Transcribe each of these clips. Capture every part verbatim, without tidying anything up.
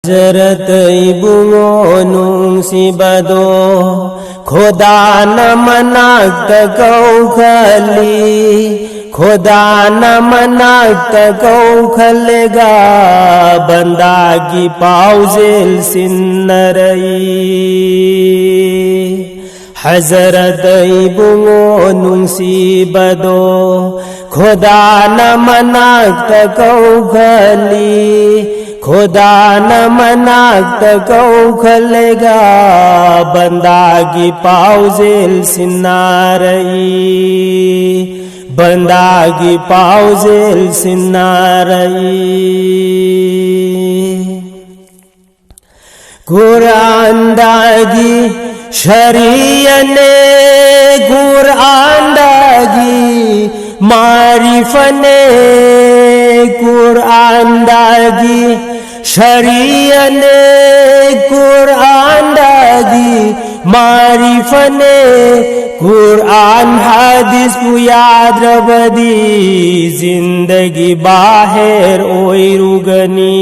ꯍꯖꯔꯠ ꯏꯕꯨꯡꯉꯣ ꯅꯨꯡꯁꯤꯕꯗꯣ, ꯈꯣꯗꯥꯅ ꯃꯅꯥꯛꯇ ꯀꯧꯈꯜꯂꯤ, ꯈꯣꯗꯥꯅ ꯃꯅꯥꯛꯇ ꯀꯧꯈꯜꯂꯦꯒ, ꯕꯟꯗꯥꯒꯤ ꯄꯥꯎꯖꯦꯜ ꯁꯤꯟꯅꯔꯛꯏ꯫ ꯍꯖꯔꯠ ꯏꯕꯨꯡꯉꯣ ꯅꯨꯡꯁꯤꯕꯗꯣ, ꯈꯣꯗꯥꯅ ꯃꯅꯥꯛꯇ ꯀꯧꯈꯜꯂꯤ, ꯈꯣꯗꯥꯅ ꯃꯅꯥꯛꯇ ꯀꯧꯈꯜꯂꯦꯒ, ꯕꯟꯗꯥꯒꯤ ꯄꯥꯎꯖꯦꯜ ꯁꯤꯟꯅꯔꯛꯏ, ꯕꯟꯗꯥꯒꯤ ꯄꯥꯎꯖꯦꯜ ꯁꯤꯟꯅꯔꯛꯏ꯫ ꯀꯨꯔꯥꯟꯗꯒꯤ ꯁꯔꯤꯌꯅꯦ, ꯀꯨꯔꯥꯟꯗꯒꯤ ꯃꯥꯔꯤꯐꯅꯦ, ꯀꯨꯔꯥꯟꯗꯒꯤ ꯁꯔꯤꯌꯅꯦ, ꯀꯨꯔꯥꯟꯗꯒꯤ ꯃꯥꯔꯤꯐꯅꯦ, ꯀꯨꯔꯥꯟ ꯍꯗꯤꯁꯄꯨ ꯌꯥꯗ꯭ꯔꯕꯗꯤ ꯖꯤꯟꯗꯒꯤ ꯕꯥꯍꯦꯔ ꯑꯣꯏꯔꯨꯒꯅꯤ꯫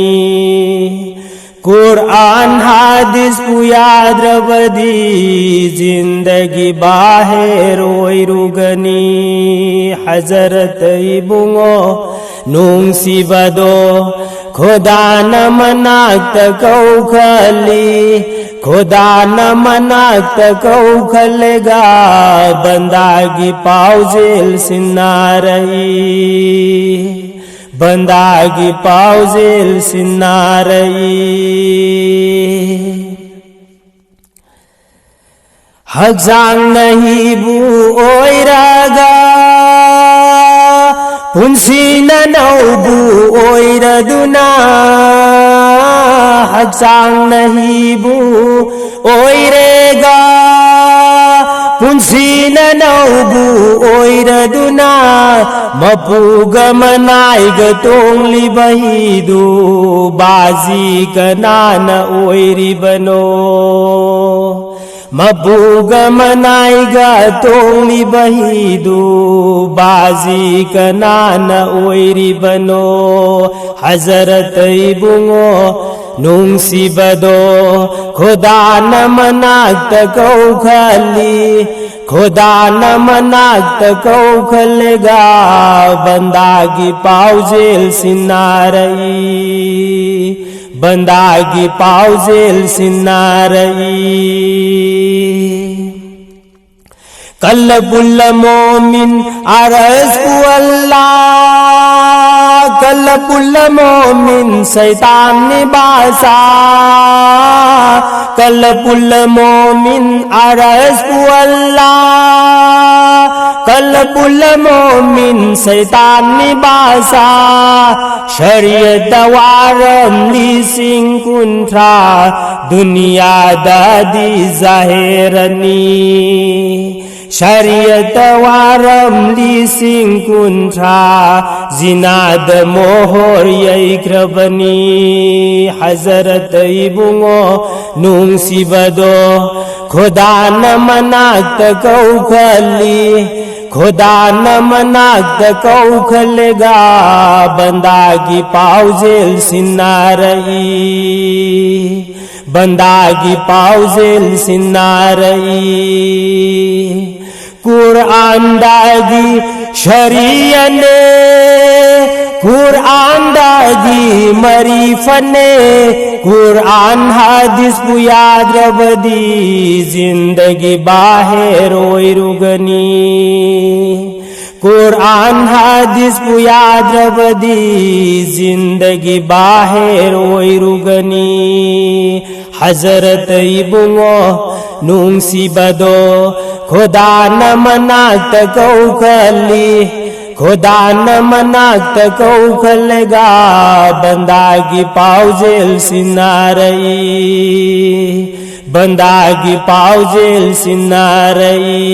ꯀꯨꯔꯥꯟ ꯍꯗꯤꯁꯄꯨ ꯌꯥꯗ꯭ꯔꯕꯗꯤ ꯖꯤꯟꯗꯒꯤ ꯕꯥꯍꯦꯔ ꯑꯣꯏꯔꯨꯒꯅꯤ꯫ ꯍꯖꯔꯠ ꯏꯕꯨꯡꯉꯣ ꯅꯨꯡꯁꯤꯕꯗꯣ, ꯈꯣꯗꯥꯅ ꯃꯅꯥꯛꯇ ꯀꯧꯈꯜꯂꯤ, ꯈꯣꯗꯥꯅ ꯃꯅꯥꯛꯇ ꯀꯧꯈꯜꯂꯦꯒ, ꯕꯟꯗꯥꯒꯤ ꯄꯥꯎꯖꯦꯜ ꯁꯤꯟꯅꯔꯛꯏ, ꯕꯟꯗꯥꯒꯤ ꯄꯥꯎꯖꯦꯜ ꯁꯤꯟꯅꯔꯛꯏ꯫ ꯍꯛꯆꯥꯡꯅ ꯍꯤꯕꯨ ꯑꯣꯏꯔꯒ, ꯄꯨꯟꯁꯤꯅ ꯅꯧꯕꯨ ꯑꯣꯏꯔꯗꯨꯅ, ꯍꯛꯆꯥꯡꯅ ꯍꯤꯕꯨ ꯑꯣꯏꯔꯦꯒ, ꯄꯨꯟꯁꯤꯅ ꯅꯧꯕꯨ ꯑꯣꯏꯔꯗꯨꯅ, ꯃꯄꯨꯒ ꯃꯅꯥꯏꯒ ꯇꯣꯡꯂꯤꯕ ꯍꯤꯗꯨ ꯕꯥꯖꯤ ꯀꯅꯥꯅ ꯑꯣꯏꯔꯤꯕꯅꯣ? ꯃꯄꯨꯒ ꯃꯅꯥꯏꯒ ꯇꯣꯡꯂꯤꯕ ꯍꯤꯗꯨ ꯕꯥꯖꯤ ꯀꯅꯥꯅ ꯑꯣꯏꯔꯤꯕꯅꯣ? ꯍꯖꯔꯠ ꯏꯕꯨꯡꯉꯣ, ꯅꯨꯡꯁꯤꯕꯗꯣ ꯈꯨꯗꯥꯅ ꯃꯅꯥꯛꯇ ꯀꯧꯈꯜꯂꯤ, ꯈꯨꯗꯥꯅ ꯃꯅꯥꯛꯇ ꯀꯧꯈꯠꯂꯒ ꯕꯟꯗꯥꯒꯤ ꯄꯥꯎꯖꯦꯜ ꯁꯤꯟꯅꯔꯛꯏ, ꯕꯟꯗꯥꯒꯤ ꯄꯥꯎꯖꯦꯜ ꯁꯤꯟꯅꯔꯛꯏ꯫ کل پل مومن عرض کو اللہ، کل پل مومن شیطان نباسا، کل پل مومن عرض کو اللہ، کل پل مومن شیطان نباسا، شریعت وارم لیسنگ کنترا دنیا دادی ظاہرنی، شریعت وارم لیسنگ کنترا zinada mohor yaikrabani. Hazrat ꯏꯕꯨꯡꯉꯣ ꯅꯨꯡꯁꯤꯕꯗꯣ ꯈꯨꯗꯥꯅ ꯃꯅꯥꯛꯇ ꯀꯧꯈꯜꯂꯤ, ꯈꯨꯗꯥꯅ ꯃꯅꯥꯛꯇ ꯀꯧꯈꯠꯂꯒ ꯕꯟꯗꯥꯒꯤ ꯄꯥꯎꯖꯦꯜ ꯁꯤꯟꯅꯔꯛꯏ, ꯕꯟꯗꯥꯒꯤ ꯄꯥꯎꯖꯦꯜ ꯁꯤꯟꯅꯔꯛꯏ꯫ ꯀꯨꯔꯥꯟꯗꯒꯤ ꯁꯔꯤꯌꯠꯅꯦ, ꯀꯨꯔꯥꯟꯗꯒꯤ ꯃꯔꯤꯐꯠꯅꯦ, ꯀꯨꯔꯥꯟ ꯍꯥꯗꯤꯁꯄꯨ ꯌꯥꯗ꯭ꯔꯕꯗꯤ ꯖꯤꯟꯗꯒꯤ ꯕꯥꯍꯦꯔ ꯑꯣꯏꯔꯨꯒꯅꯤ꯫ ꯀꯨꯔꯥꯟ ꯍꯥꯗꯤꯁꯄꯨ ꯌꯥꯗ꯭ꯔꯕꯗꯤ ꯖꯤꯟꯗꯒꯤ ꯕꯥꯍꯦꯔ ꯑꯣꯏꯔꯨꯒꯅꯤ꯫ ꯍꯖꯔꯠ ꯏꯕꯨꯡꯉꯣ ꯅꯨꯡꯁꯤꯕꯗꯣ ꯈꯨꯗꯥꯅ ꯃꯅꯥꯛꯇ ꯀꯧꯈꯜꯂꯤ, ꯈꯨꯗꯥꯅ ꯃꯅꯥꯛꯇ ꯀꯧꯈꯠꯂꯒ ꯕꯟꯗꯥꯒꯤ ꯄꯥꯎꯖꯦꯜ ꯁꯤꯟꯅꯔꯛꯏ, ꯕꯟꯗꯥꯒꯤ ꯄꯥꯎꯖꯦꯜ ꯁꯤꯟꯅꯔꯛꯏ꯫